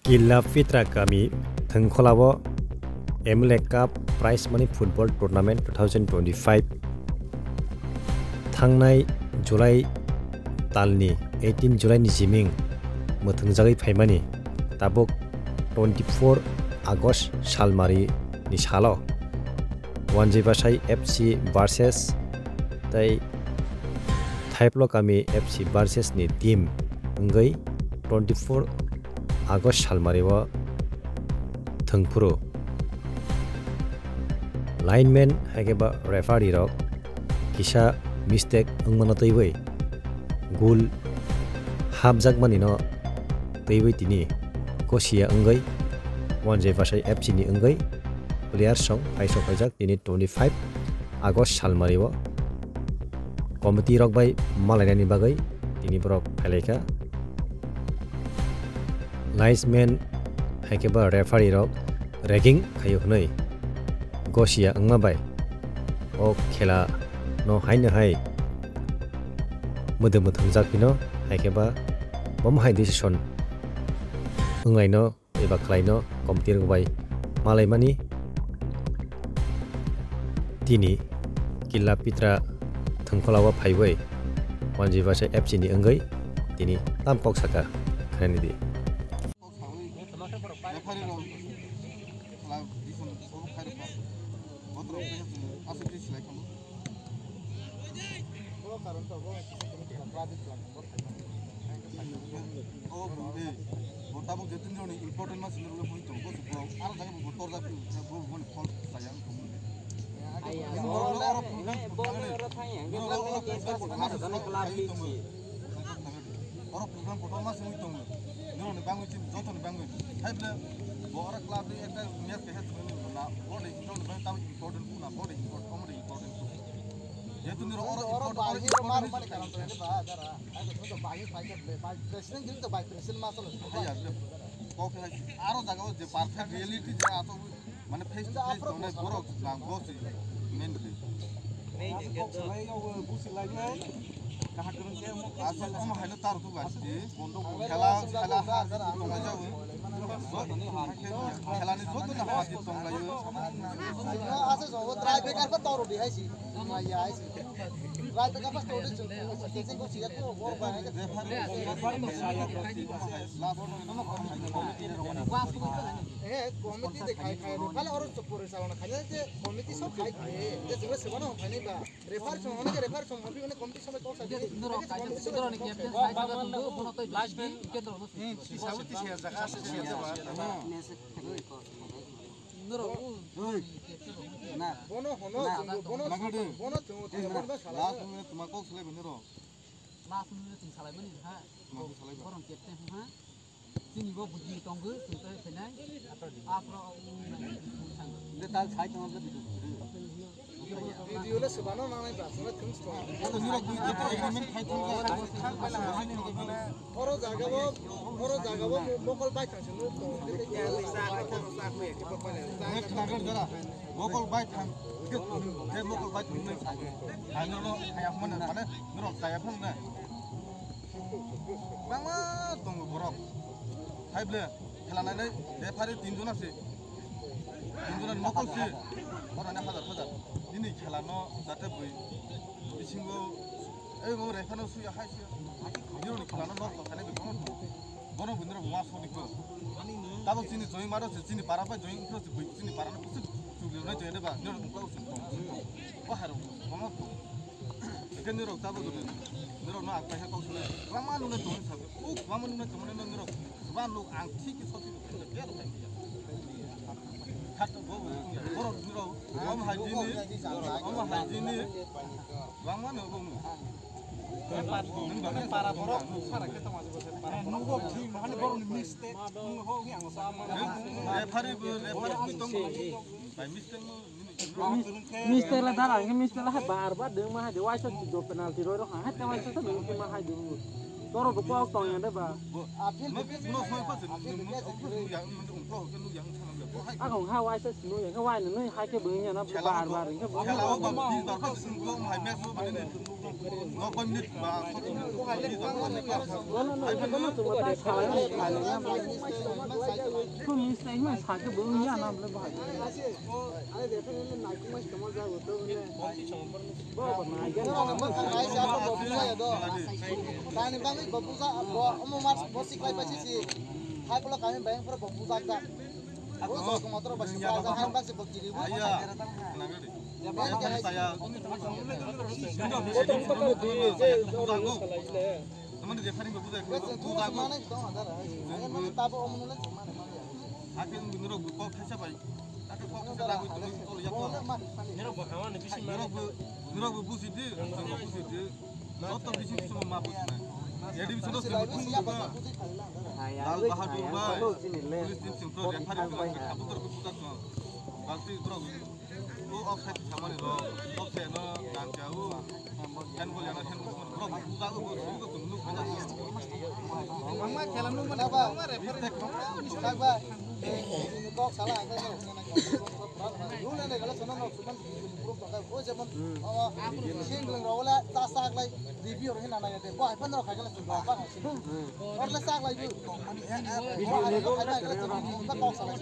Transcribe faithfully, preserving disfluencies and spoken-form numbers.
Killa Pitra kami Thwngkholao M L A Cup Prize Money Football Tournament two thousand twenty-five thangnai July talni eighteen July ni jiming mwthwngjagwi phaimani tabuk twenty-four August salmari ni salo Wanjwi Bwsai F C versus tei Thaiplo Kami F C versus ni team wngwi twenty-four August salmari o thwngphuru. Lineman hai khe ba referee rok kisa mistake wngmano twiwi goal hapjakmani no twiwi tini Kosia wngwi Wanjwi Bwsai F C ni wngwi players rok phai sok phaijak tini twenty-five August salmari o committee rok bai malainani bagwi tini borok phailaikha. Linesman hai khe ba referee rok ragging khaio hwnwi Gosia wngma bai o khela no haino hai mwdwmwi thwngjak phino hai khe ba bomo hai decision wnglaino eba khlaino committee rok bai malaimani. Tini Killa Pitra Thwngkholao phaiwi Wanjwi Bwsai F C ni wngwi tini tam kok saka khnani di. O bwrwi, bo tabuk je tin joni important ma sini rwle hoi tongo, bo aro jaga bo torjak, bo bo ni phone saya wng tong. Oro program kotor ma sini wng tongo. Nini bangwi chini joto ni bangwi. Hai bole, bo oro club ni ekta match kaisa thwngwi na, bo ni joto ni bangwi tabuk important na, bo ni important, omo ni important. Jehetu nini oro oro important, oro bahai oro important maru mani karon to ba gara. President gini to bai president ma solo. Hai ya, kok hai aro jaga o je perfect reality je ato mane face to face tongnai borok nang bo si main khe. Asal omo haino tar tu gasti. Khela khela ha tongnai jago. Khela ni joto na ha tongnai. Asa jogo try bekar pa toro di hai si. Maya hai si. Try bekar pa toro di. Referee Eh, committee de khai khai. Kala oro pore salona khai je committee sok khai khai. Je sebe sebe no khai ba. Refer song hone refer song hobi hone committee song kok sa. Noro kai noro ni captain sai sa tu bono to last man kendro no. Hmm, tisa tisa jaga tisa jaga. Noro u. Na. Bono hono bono bono. Last man tuma kok sele noro. Last minute chwng salaimani ha. Borong captain ha. Chini bo buji tongo, chwng tei phainai. Apro, um, De tal sai tong de. Video le sebano nanai ba, sebe thung sto. Ano nirok bui kete agreement khai thung ga. Oro jaga bo, oro jaga bo mokol bai thang sunu. Nek nagar jara. Mokol bai thang, je mokol bai thang nai sa. Ang no haya mane, mane norok chaya phano na. Bangma tongo borok. Hai ble, khela nai nai, referee tin jona se. Tin jona mokol se. Oro ne hazar hazar. Nini khela no jate bui. Bisingo, ei mo referee no suya hai suya. Nirok ni khela no nok to khane bi kono. Bono bini rok ma soni ko. Tabuk chini join maro se chini para bai join pro se bui chini para no kusuk chukli nai join ba nirok ko sung tong. Ko haro kono to. Eken nirok tabuk dole. Nirok no ak paisa kok sule. Rama nune tong sa. U rama nune tong ne nirok. Ba nuk ang thik ki soti ko ke ro kai. Khat bo bo nirok. Om hai jini. Om hai jini. Bangma no bung. Para borok sara khe tongma jebo se para. Nugo thik mane borok ni mistake. Nugo ho ngi ang sa. Referee bo referee bo tong. By mistake no. Mister la dara ngi mister la hai bar bar deng ma hai de waisa do penalty roi ro ha hai te waisa ta ngi ma hai de. Toro bo kok tong ya de ba. Apil no soi pa se. Apil no ya. Yang sama. Ako ha waisa sinu ya, ha wai nui hai ke bung ya na bar bar ke bung. Khela o ba bis bar kha sung ko mai mes o ba ni. No ko minute ba ko minute ko hai le ko ko ne ko. No no no no no to mata khala ni khala ni. Ko mis na ma sa ke bung ya na ble ba. Ani de phe ni na ki mas to ma ja go to ne. Bo ba na ya. Tani bangwi bo puja bo omo mas bo siklai pai sisi. Hai polo kami bayang pura bo puja ka. Bo so ko motor ba siklai ja han ba se bo kiri bo. Aya. Nang de. Ya ba ke hai. Saya. Tamani referring ko puja ko. Puja ko. Mana to ada. Mana tabo omo le mana mana. Hakin nurok kok khaisa bai. Hakin kok khaisa bai. Tolo ya ko. Nurok bo khawa ni bisi mana. Nurok bo nurok bo busi di, nurok bo busi di. Joto bisi bisi ma busi na. Edi bisi no se busi na. Lal Bahadur bai. Police team sing pro referring ko kabutor ko puja ko. Balti nurok. O oksai samani ro, oksai no nang ja o. Handball yana handball samani ro, puja o bo sui ko tum nuk khaja. Mangma khela nuk mani mangma referee. Kok sala ang kok. Lu ne ne gala sono no suman group ka o jemon ama sing leng ro la ta sak lai review ro hina na ya de. Bo ai pan ro kha gala sun ba. Or le sak lai ju. Bo ai ro kha gala sun ba kok sala.